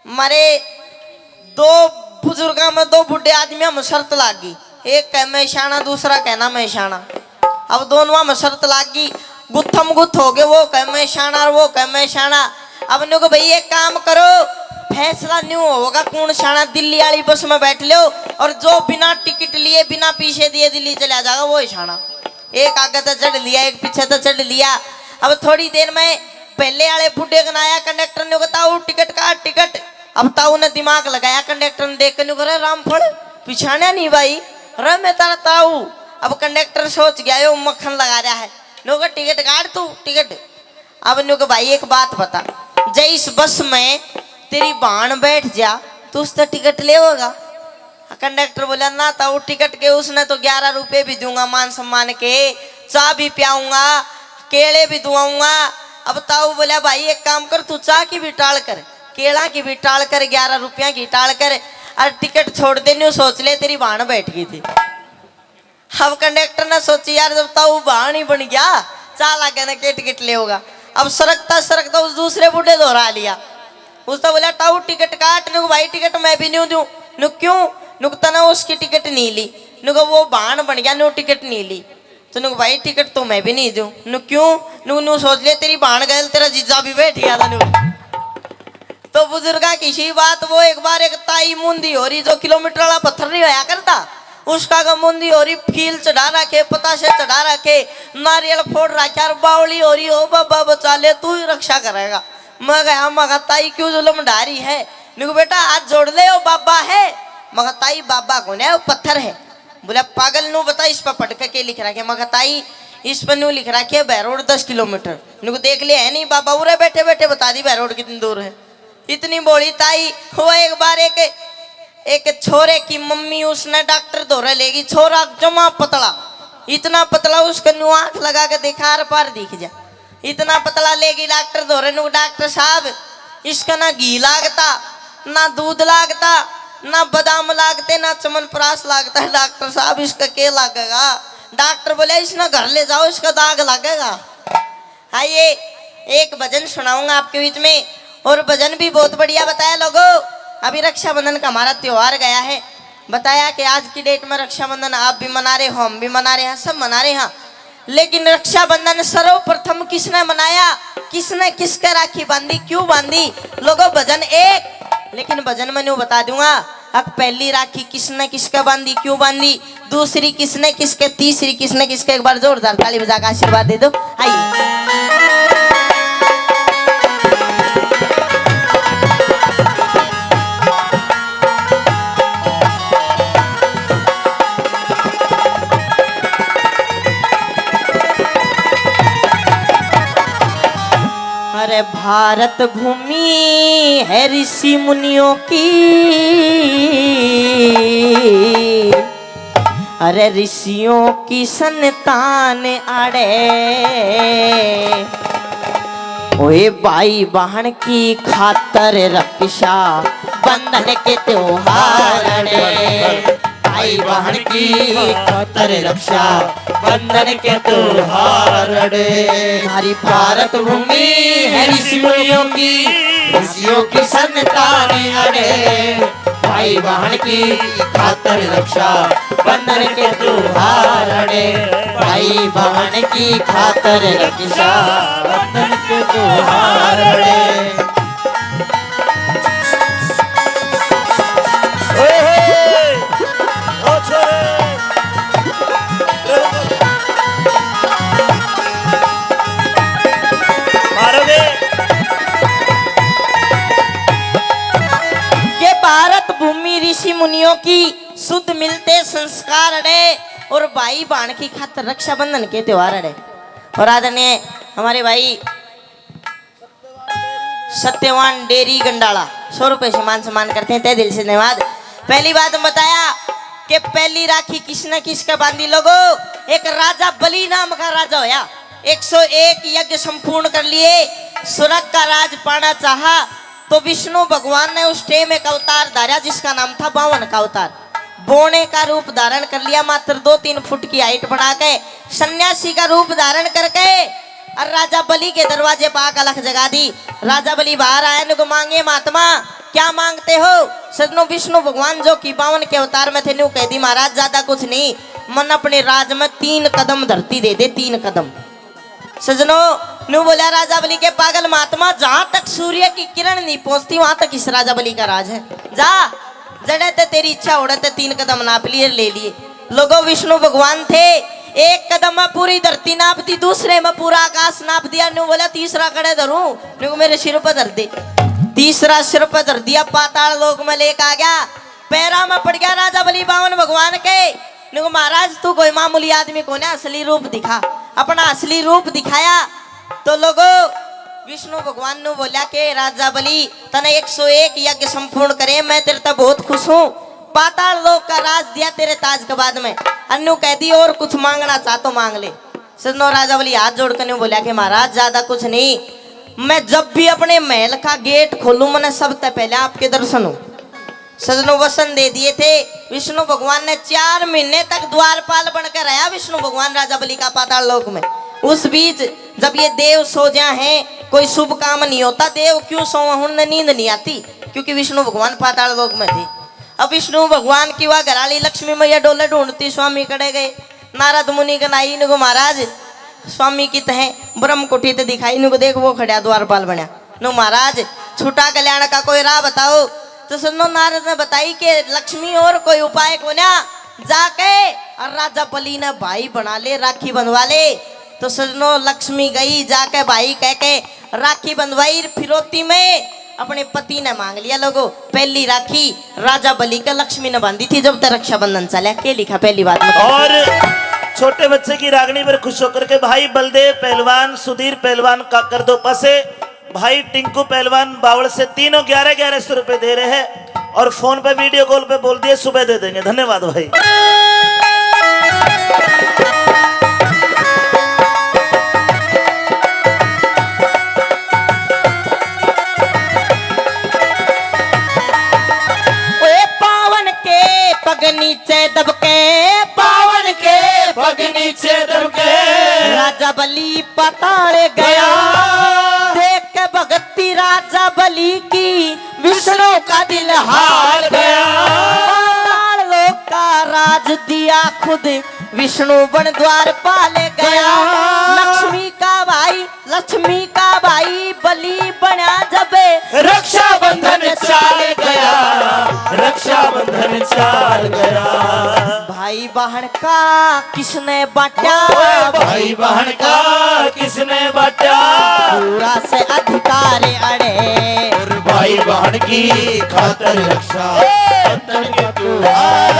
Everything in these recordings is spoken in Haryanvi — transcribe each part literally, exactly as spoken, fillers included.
मारे दो बुजुर्गा में दो बूढ़े आदमियां में शर्त लाग गई। एक कह मैं शाना, दूसरा कहना मैं शाना। अब दोनों में शर्त लाग गई, गुत्थम गुत्थ हो गए। वो कह मैं शाना और वो कह मैं शाना। अब न्यू को भाई एक काम करो, फैसला न्यू होगा कौन शाना, दिल्ली वाली बस में बैठ लो और जो बिना टिकट लिए बिना पैसे दिए दिल्ली चला जाएगा वो ही शाना। एक आगे तो चढ़ लिया, एक पीछे तो चढ़ लिया। अब थोड़ी देर में पहले वाले बूढ़े कन आया, कंडक्टर ने कहा, "ताऊ, टिकट काट, टिकट।" अब ताऊ ने दिमाग लगाया, कंडक्टर ने देख के न्यू करे, "रामफल, पिछाण्या नहीं भाई, रे मैं तेरा ताऊ।" अब कंडक्टर सोच गया, यो मक्खन लगा रहा है। न्यू कहा, "टिकट काट तू, टिकट।" अब न्यू कहा, "भाई, एक बात बता, जै इस बस में तेरी भाण बैठ जा, तो उससे टिकट लेवोगा?" कंडक्टर बोला, "ना ताऊ, टिकट के उसने तो ग्यारह रुपये भी दूंगा मान सम्मान के, चाय भी पियाऊंगा, केले भी दुआऊंगा।" अब ताऊ बोला, "भाई, एक काम कर, तू चाय की भी टाल कर, केला की भी टाल कर, ग्यारह रुपया की टाल कर, और टिकट छोड़ दे, न्यू सोच ले, तेरी भाण बैठ गई थी।" अब कंडक्टर ने सोची, "यार, जब ताऊ भाण ही बन गया, चाय लागे ना के टिकट लेवोगा।" अब सरकता सरकता उस दूसरे बूढ़े धोरा आ लिया। उसने बोला, "ताऊ, टिकट काट।" न्यू कहा, "भाई, टिकट मैं भी न्यू दूं।" न्यू कहा, "क्यों?" न्यू कहा, "तने उसकी टिकट नहीं ली।" न्यू कहा, "वो भाण बन गया, न्यू टिकट नहीं ली।" तो न्यू कहा, "भाई, टिकट तो मैं भी नहीं दूं।" न्यू कहा, "क्यों?" न्यू, न्यू सोच ले, तेरी भाण गैल तेरा जीजा भी बैठ गया था न्यू। तो बुजुर्गा की सी बात, वो एक बार एक ताई मुंदी हो रही, जो किलोमीटर वाला पत्थर नहीं होया करता, उसका का मुंदी हो रही, फील चढ़ा रखे, पतासे चढ़ा रखे, नारियल फोड़ रखे, और बावली हो रही, "ओ बाबा, बचा ले, तू ही रक्षा करेगा।" मैं कहा, "मैं कहा, ताई, क्यों जुल्म ढा रही है?" न्यू कहा, "बेटा, हाथ जोड़ ले, ओ बाबा है।" मैं कहा, "ताई, बाबा कोन्या, वो पत्थर है।" बोला, "पागल, न्यू बता, इस पर पढ़ के के लिख रखे?" मैं कहा, "ताई, इस पर न्यू लिख रखे है, बहरोड दस किलोमीटर।" न्यू कहा, "देख ले, है नहीं बाबा, उरे बैठे बैठे बता दी बहरोड कितनी दूर है।" इतनी भोली ताई। वो एक बार एक, एक छोरे की मम्मी उसने डॉक्टर धोरे लेगी, छोरा जमा पतला, इतना पतला, उसके न्यू आंख लगा के देखा, आर पार दिख जा। इतना पतला लेगी डॉक्टर धोरे, न्यू, "डॉक्टर साहब, इसका ना घी लागता, ना दूध लागता, ना बादाम लागते, ना च्यवनप्राश लागता है। डॉक्टर साहब, इसका के लागेगा?" डॉक्टर बोले, "इसने घर ले जाओ, इसका दाग लागेगा।" आइए, एक भजन सुनाऊंगा आपके बीच में, और भजन भी बहुत बढ़िया बताया लोगों। अभी रक्षाबंधन का हमारा त्योहार गया है, बताया कि आज की डेट में रक्षाबंधन आप भी मना रहे हो, हम भी मना रहे हैं, सब मना रहे हैं, लेकिन रक्षाबंधन सर्वप्रथम किसने मनाया, किसने किसके राखी बांधी, क्यों बांधी? लोगों, भजन एक, लेकिन भजन मैं न्यू बता दूंगा, अक पहली राखी किसने किसके बांधी, क्यों बांधी, दूसरी किसने किसके, तीसरी किसने किसके, एक बार जोरदार ताली बजा के आशीर्वाद दे दो। आइए। अरे भारत भूमि है ऋषि मुनियों की, अरे ऋषियों की संतान आड़े। ओए भाई बहन की खातर रक्षा बंधन के त्योहार अड़े। भाई बहन की खातर रक्षा बंधन के त्योहार अड़े। हमारी भारत भूमि है ऋषि मुनियों की, ऋषियों की संतान अड़े। भाई बहन की खातर रक्षा बंधन के त्योहार अड़े। भाई बहन की खातर रक्षा बंधन के त्योहार अड़े। ओए होए, ओ छोरे। मारोगे? के भारत भूमि ऋषि मुनियों की शुद्ध मिलते संस्कार अड़े और भाई बहन की खातर रक्षाबंधन के त्योहार अड़े। और आदरणीय हमारे भाई सत्यवान डेरी गंडाला सौ रुपए से मान सम्मान करते हैं, तहे दिल से धन्यवाद। पहली बात हम बताया कि पहली राखी किसने किसके बांधी लोगो, एक राजा बलि नाम का राजा होया, एक सौ एक यज्ञ संपूर्ण कर लिए, स्वर्ग का राज पाना चाहा तो विष्णु भगवान ने उस टेम एक अवतार धारा जिसका नाम था बावन का अवतार। बोने का रूप धारण कर लिया, मात्र दो तीन फुट की हाइट बढ़ा के सन्यासी का रूप धारण करके और राजा बलि के दरवाजे पर आग अलख जगा दी। राजा बलि बाहर आया, नुक मांगे, महात्मा, क्या मांगते हो? सजनों, विष्णु भगवान जो कि बावन के अवतार में थे, न्यू कह दी, महाराज, ज्यादा कुछ नहीं, मन अपने राज में तीन कदम धरती दे दे, तीन कदम। सजनों, न्यू बोला राजा बलि के, पागल महात्मा, जहां तक सूर्य की किरण नहीं पहुंचती, वहां तक इस राजा बलि का राज है। जा, जड़े ते तेरी इच्छा, ओड़े ते तीन कदम नाप लिए, ले लिए। लोगो, विष्णु भगवान थे, एक कदम में पूरी धरती नाप दी, दूसरे में पूरा आकाश नाप दिया। न्यू बोला, तीसरा कड़े धरूं? न्यू मेरे सिर पर धर दे। तीसरा सिर पर धर दिया, पाताल लोक में लेके आ गया। पैरा में पड़ गया राजा बलि बावन भगवान के। न्यू, महाराज, तू कोई मामूली आदमी कोन्या, असली रूप दिखा। अपना असली रूप दिखाया तो लोगो, विष्णु भगवान नु बोल्या के, राजा बलि, तने एक सौ एक यज्ञ संपूर्ण करे, मैं तेरे ते बहुत खुश हूँ। पाताल लोक का राज दिया तेरे ताज के बाद में। अन्नू कह दी, और कुछ मांगना चाह तो मांग ले। सजनों, राजा बलि हाथ जोड़ कर न्यू बोल्या कि महाराज, ज्यादा कुछ नहीं, मैं जब भी अपने महल का गेट खोलूं, मैंने सबसे पहले आपके दर्शन हो। सजनों, वसन दे दिए थे। विष्णु भगवान ने चार महीने तक द्वारपाल बनकर रहा विष्णु भगवान राजा बलि का पाताल लोक में। उस बीच जब ये देव सो जा हैं, कोई शुभ काम नहीं होता, देव क्यों सोवा, उन्हें नींद नहीं आती, क्योंकि विष्णु भगवान पाताल लोक में थे। अब विष्णु भगवान की वह घराली लक्ष्मी मैया डोले ढूंढती स्वामी कड़े गए। नारद मुनि कन आई, इनको महाराज, स्वामी कित हैं? ब्रह्म कुटी ते दिखाई, इनको देख, वो खड़ा द्वारपाल बनया। नो महाराज, छुटा कल्याण का कोई राह बताओ। तो सुनो, नारद ने बताई कि लक्ष्मी, और कोई उपाय कोन्या, जाके और राजा बलि ने भाई बना ले, राखी बंधवा ले। तो सुनो, लक्ष्मी गई, जाके भाई कह के राखी बंधवाई, फिरौती में अपने पति ने मांग लिया। लोगो, पहली राखी राजा बलि का लक्ष्मी ने बांधी थी, जब तक रक्षाबंधन चला। के लिखा पहली बात में? और छोटे बच्चे की रागनी पर खुश होकर के भाई बलदेव पहलवान, सुधीर पहलवान, काकर दो पासे, भाई टिंकू पहलवान बावल से, तीनों ग्यारह ग्यारह सौ रुपए दे रहे हैं और फोन पे वीडियो कॉल पे बोल दिए, सुबह दे देंगे। धन्यवाद भाई। ओए पावन के पग नीचे दबके, पावन के पग नीचे दबके। राजा बलि पाताल गया। गया। देख के भक्ति राजा बलि की, विष्णु का दिल हार गया। पाताल लोक का राज दिया खुद, विष्णु बन द्वारपाल गया। गया। लक्ष्मी का भाई, लक्ष्मी का भाई बलि बना जब, रक्षाबंधन चाल गया, रक्षाबंधन चाल गया। भाई बहन का किसने बांटा? ओए भाई बहन का किसने बांटा? पूरा से अधिकार अड़े। और भाई बहन की खातर रक्षा बंधन का त्योहार।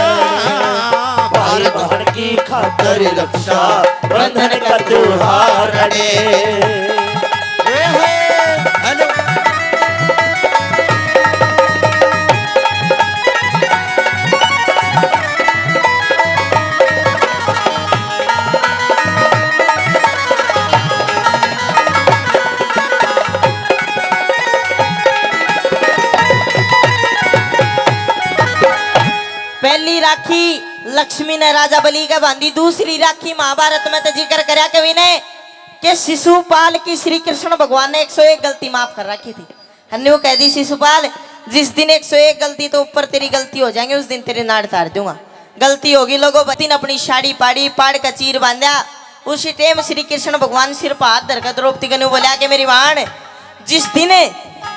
भाई बहन की खातर रक्षा बंधन का त्योहार अड़े। पहली राखी लक्ष्मी ने राजा बलि के बांधी, दूसरी राखी महाभारत में तो जिक्र करया कवि ने कि शिशुपाल की श्री कृष्ण भगवान ने एक सौ एक गलती माफ कर रखी थी। हन्ने वो कह दी, शिशुपाल, जिस दिन एक सौ एक गलती तो ऊपर तेरी गलती हो जाएंगे, उस दिन तेरे नाड़ तार दूंगा। गलती होगी लोगों, दिन अपनी साड़ी पाड़ी, पाड़ का चीर बांधा। उसी टाइम श्री कृष्ण भगवान सिर पर हाथ धरकर द्रौपदी कने बोला कि मेरी बहन, जिस दिन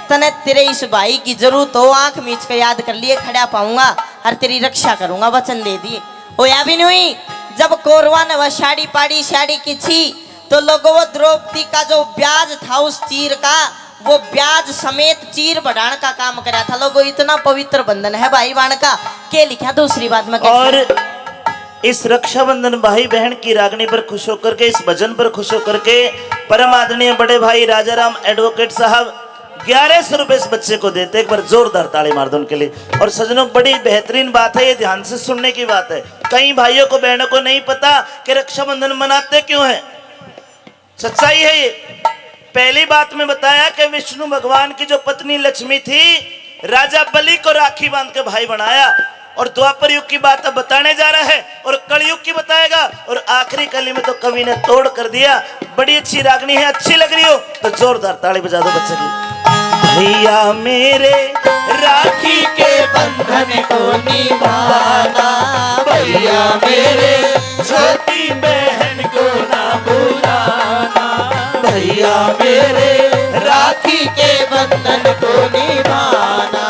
तने तेरे इस भाई की जरूरत हो, आंख मीच के याद कर लिए, खड़ा पाऊंगा और तेरी रक्षा करूंगा, वचन दे दिए। होया भी नहीं। जब कौरवा ने वह साड़ी पाड़ी, साड़ी की छी, तो लोगों, वो द्रौपदी का जो ब्याज था उस चीर का, वो ब्याज समेत चीर बढ़ाने का काम करा था। लोगों, इतना पवित्र बंधन है भाई बहन का। के लिखा दूसरी बात में कैसे? और इस रक्षाबंधन भाई बहन की रागनी पर खुश होकर के, इस भजन पर खुश होकर के परम आदरणीय बड़े भाई राजा राम एडवोकेट साहब ग्यारह सौ रुपए इस बच्चे को देते। एक बार जोरदार ताली मार दो उनके लिए। और सजनों, बड़ी बेहतरीन बात है, ये ध्यान से सुनने की बात है। कई भाइयों को, बहनों को नहीं पता कि रक्षाबंधन मनाते क्यों हैं। सच्चाई है ये। पहली बात में बताया कि विष्णु भगवान की जो पत्नी लक्ष्मी थी, राजा बलि को राखी बांध के भाई बनाया। और द्वापर युग की बात अब बताने जा रहा है और कलयुग की बताएगा। और आखिरी कली में तो कवि ने तोड़ कर दिया। बड़ी अच्छी रागनी है, अच्छी लग रही हो तो जोरदार ताली बजा दो बच्चे की। भैया मेरे राखी के बंधन को निभाना, भैया मेरे छोटी बहन को ना भुलाना, भैया मेरे राखी के बंधन को निभाना,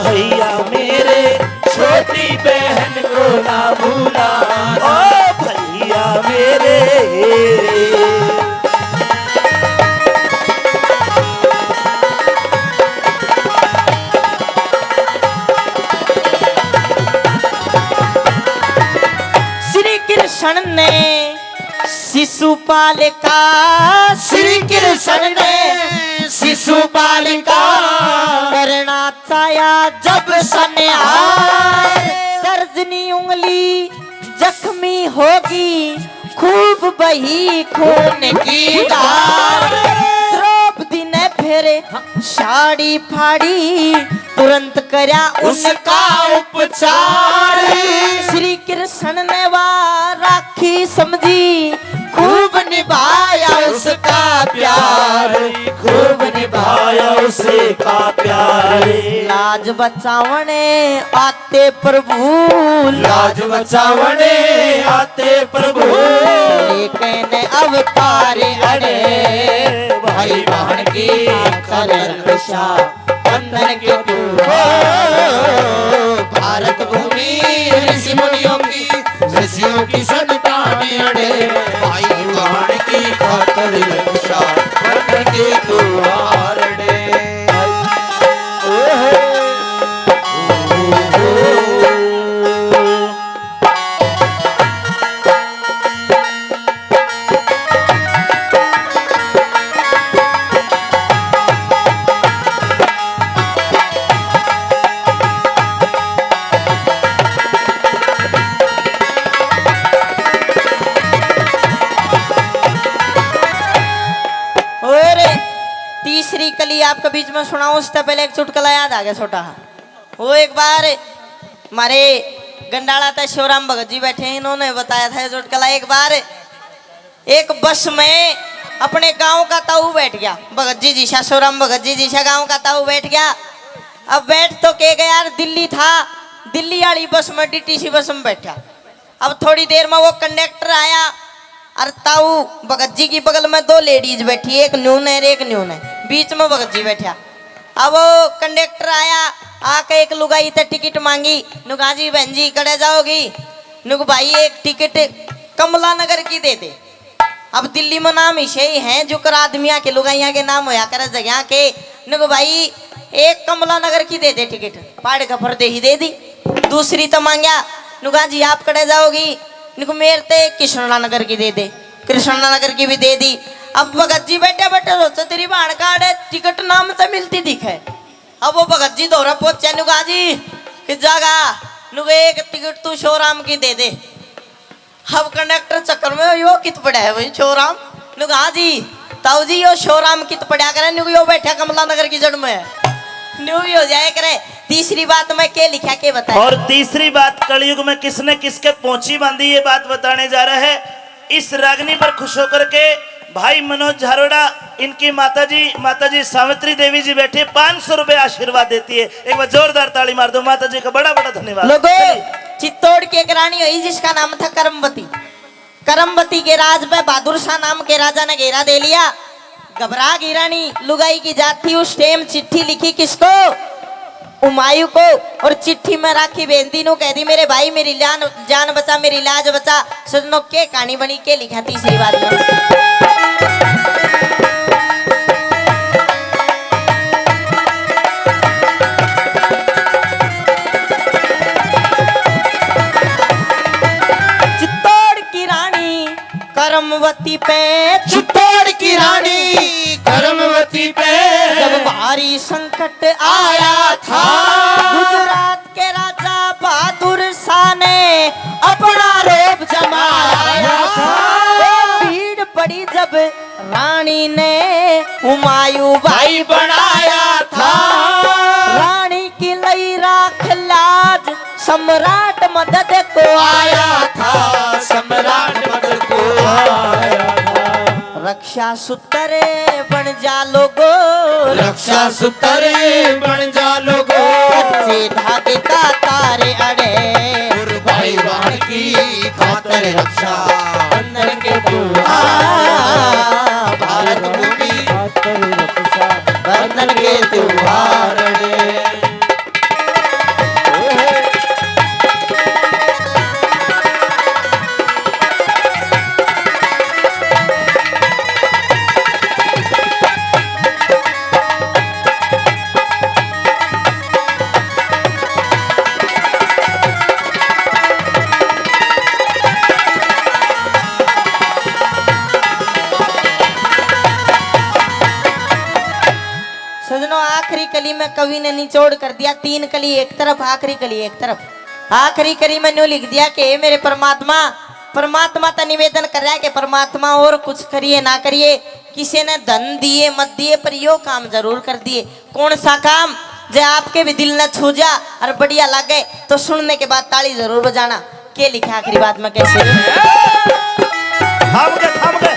भैया मेरे छोटी बहन को ना भुलाना, ओ भैया मेरे। श्री कृष्ण ने शिशुपाल का, श्री कृष्ण ने शिशुपाल का करना चाहा जब संहार, तर्जनी उंगली जख्मी होगी, खूब बही खून की धार। द्रौपदी ने फिर साड़ी फाड़ी, तुरंत करया उसका उपचार। श्री कृष्ण ने वा राखी समझी, खूब निभाया उसका प्यार, खूब निभाया उसका प्यार। लाज बचावणे आते प्रभु, लाज बचावणे आते प्रभु, लेकिन अवतार अड़े, भाई बहन की कर रक्षा बंधन के तू। हो, भारत भूमि ऋषि मुनियों की, ऋषियों की संतान अड़े, भाई बहन की खातर रक्षा बंधन के तू आरड़े। और तीसरी कली आपके बीच में सुनाऊं, उससे पहले एक चुटकुला याद आ गया छोटा। वो एक बार हमारे गंडाला तक शिवराम भगत जी बैठे हैं, इन्होंने बताया था ये चुटकुला। एक बार एक बस में अपने गांव का ताऊ बैठ गया, भगत जी जिसा, शिवराम भगत जी जिसा गांव का ताऊ बैठ गया। अब बैठ तो के गया यार, दिल्ली था, दिल्ली वाली बस में, डीटीसी बस में बैठा। अब थोड़ी देर में वो कंडक्टर आया और ताऊ भगत जी की बगल में दो लेडीज बैठी, एक न्यू ने और एक न्यू ने, बीच में भगत जी बैठा। अब वो कंडक्टर आया, आके एक लुगाई ते टिकट मांगी। नुका जी, बहन जी, कड़े जाओगी? नुक भाई, एक टिकट कमला नगर की दे दे। अब दिल्ली में नाम इसे ही है, जुकर आदमियां के, लुगाइयां के नाम होया करे जगह के। नुक भाई, एक कमला नगर की दे दे टिकट। पाड़ का पर्दे ही दे दी। दूसरी तो मांग्या, नुका जी, आप कड़े जाओगी? नुक मेरे ते कृष्णा नगर की दे दे। कृष्णा नगर की भी दे दी। अब भगत जी बैठे बैठे सोचे, तेरी भाण का आड़े टिकट नाम तो मिलती दिखे। अब वो भगत जी धोरे पहुंचे, नुका जी, कि जागा? नुक एक टिकट तू शिवराम की दे दे। अब कंडक्टर चक्कर में, यो कित पड़ा है भाई छोरा? नु कहा, "हाँ जी, ताऊ जी, यो शिवराम कित पड़ा करे, न्यू यो बैठा कमला नगर की जड़ में।" न्यू भी हो जाए करे। तीसरी बात में के लिखा, के बताया? और तीसरी बात, कलयुग में किसने किसके पहुंची बांधी, ये बात बताने जा रहा है। इस रागनी पर खुश होकर के भाई मनोज झारोड़ा, इनकी माताजी, माताजी सावित्री देवी जी बैठी, पाँच सौ रुपए आशीर्वाद देती है। एक बार जोरदार ताली मार दो, माता जी का बड़ा बड़ा धन्यवाद। लोगो, चलिए। चित्तौड़ की एक रानी हुई जिसका नाम था करमवती। करमवती के राज पे बहादुर शाह नाम के राजा ने घेरा दे लिया। घबरा गई रानी, लुगाई की जात थी, उस टाइम चिट्ठी लिखी किसको? हुमायूं को। और चिट्ठी में राखी भेज दी, नू कह दी, "मेरे भाई, मेरी जान, जान बचा, मेरी लाज बचा।" सजनो, के कहानी बनी, के लिखा तीसरी बात में। चित्तौड़ की रानी करमवती पे, चित्तौड़ की रानी करमवती पे जब भारी संकट आया था, गुजरात के राजा बहादुर शाह ने अपना रोब जमाया था। ओ, भीड़ पड़ी जब रानी ने हुमायूं भाई बनाया था। रानी सम्राट मदद को आया था, सम्राट मदद को आया था। रक्षा सूत्र बन जा लोगो, रक्षा सूत्र बन जा लोगो। कच्चे धागे का तार अड़े, और भाई बहन की खातर रक्षा बंधन के त्योहार, भारत भूमि खातर रक्षा बंधन के त्योहार अड़े। सजनों, आखिरी कली में कवि ने निचोड़ कर दिया, तीन कली एक तरफ, आखिरी कली एक तरफ। आखिरी कली में न्यू लिख दिया कि हे मेरे परमात्मा, परमात्मा तो निवेदन कर रहा है कि परमात्मा, और कुछ करिए ना करिए, किसी ने धन दिए मत दिए, पर यो काम जरूर कर दिए। कौन सा काम? जे आपके भी दिल ने छू जा और बढ़िया लगे तो सुनने के बाद ताली जरूर बजाना। के लिखा आखिरी बात में कैसे? थम गए, थम गए।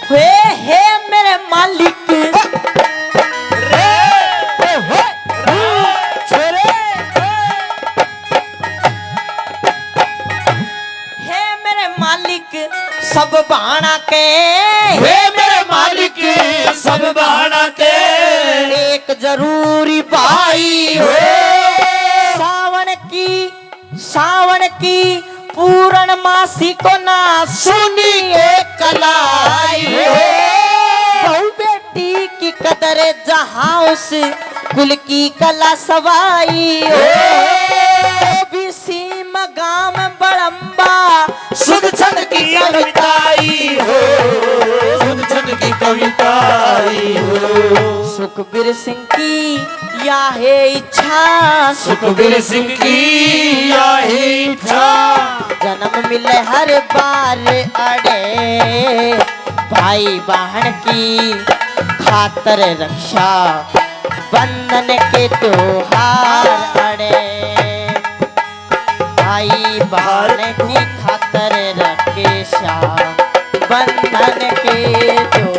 हे, हे मेरे मालिक। रे, ओ, हो, छोरे। हे मेरे मालिक, सब बाणा के। हे मेरे मालिक, सब बाणा के। एक जरूरी भाई हो। सावन की, सावन की पूरणमासी को ना सुनी एक कलाई हो। बहू बेटी की कदर जहाँ उस कुल की कला सवाई हो। चौबीसी मगाम बड़म्बा सुध छंद की कविताई हो, सुध छंद की कविताई हो। सुखबीर सिंह की या है इच्छा, सुखबीर सिंह की या है इच्छा। जन्म मिले हर बार अड़े, भाई बहन की खातर रक्षा बंधन के त्योहार अड़े। भाई बहन की खातर रक्षा बंधन के त्योहार।